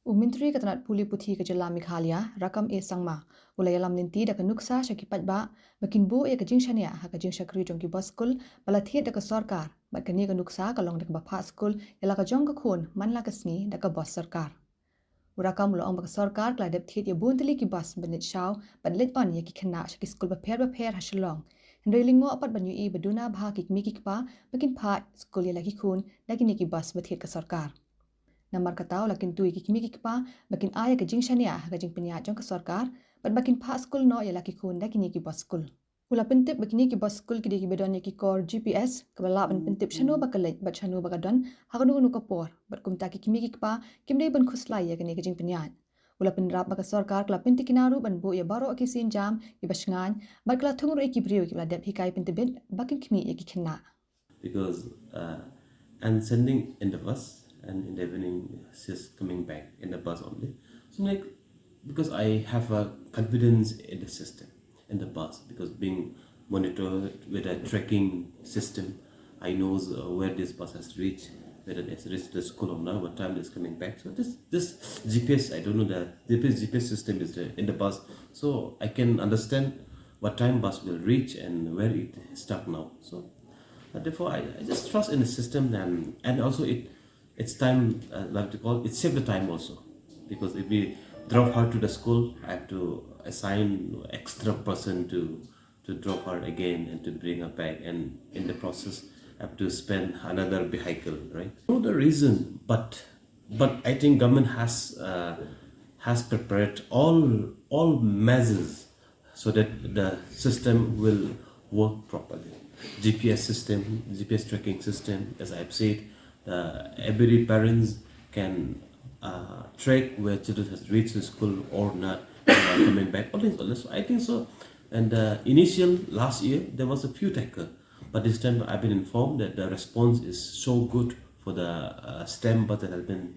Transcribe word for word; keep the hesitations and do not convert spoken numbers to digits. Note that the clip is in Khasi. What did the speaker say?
U Myntri ka tnat pule puthi ka jylla Meghalaya, Rakkam A Sangma, u la ïalam lynti da ka nuksa sha ki paidbah ba kin buh ïa ka jingshaniah ha ka jingshakri jong ki boss skul ba la thied da ka sorkar, bad kane ka nuksa ka long da kaba phah skul ïa la ka jong ka khun man la ka sngi da ka boss sorkar. U Rakkam u la ong ba ka sorkar ka la dep thied ïa bun tylli ki boss ban leit shaw bad leit on ïa ki khynnah sha ki skul bapher bapher ha Shillong. Hynrei lyngngoh pat ban ïohi ba duna bha ki kmie ki kpa ba kin phah skul ïa la ki khun da kine ki boss ba thied ka sorkar. Namar kata u la kyntu ïa ki kmie ki kpa ba kin ai ïa ka jingshaniah ha ka jingpynïaid jong ka sorkar bad ba kin phah skul noh ïa la ki khun da kine ki boss skul. U la pyntip ba kine ki boss skul ki dei kiba don ïa ki kor G P S kaba lah ban pyntip shano ba ka leit bad shano ba ka don ha kano kano ka por, bad kumta ki kmie ki kpa kim dei ban khuslai ïa kane ka jingpynïaid. U la pynrap ba ka sorkar ka la pyntikna ruh ban buh ïa baroh ki sienjam kiba shngaiñ bad ka la thung ruh ïa ki briew kiba la dep hikai pyntbit ba kin khmih ïa ki khynnah. Because uh, and sending in the bus, and in the evening she's coming back in the bus only. So like, because I have a confidence in the system, in the bus, because being monitored with a tracking system, I knows uh, where this bus has reached, whether it has reached the school or not, what time it's coming back. So this this G P S, I don't know the G P S G P S system is there in the bus, so I can understand what time bus will reach and where it stuck now. So uh, therefore, I, I just trust in the system, and and also it it's time uh, like to call it save the time also, because if we drop her to the school, I have to assign extra person to to drop her again and to bring her back, and in the process, I have to spend another vehicle, right? I don't know the reason, but but I think government has uh, has prepared all all measures so that the system will work properly. G P S system, G P S tracking system, as I've said, uh, every parents can uh, track where children has reached the school or not, and are coming back. All things, all this. I think so. And uh, initial last year there was a few tackle, but this time I've been informed that the response is so good for the uh, STEM bus that has been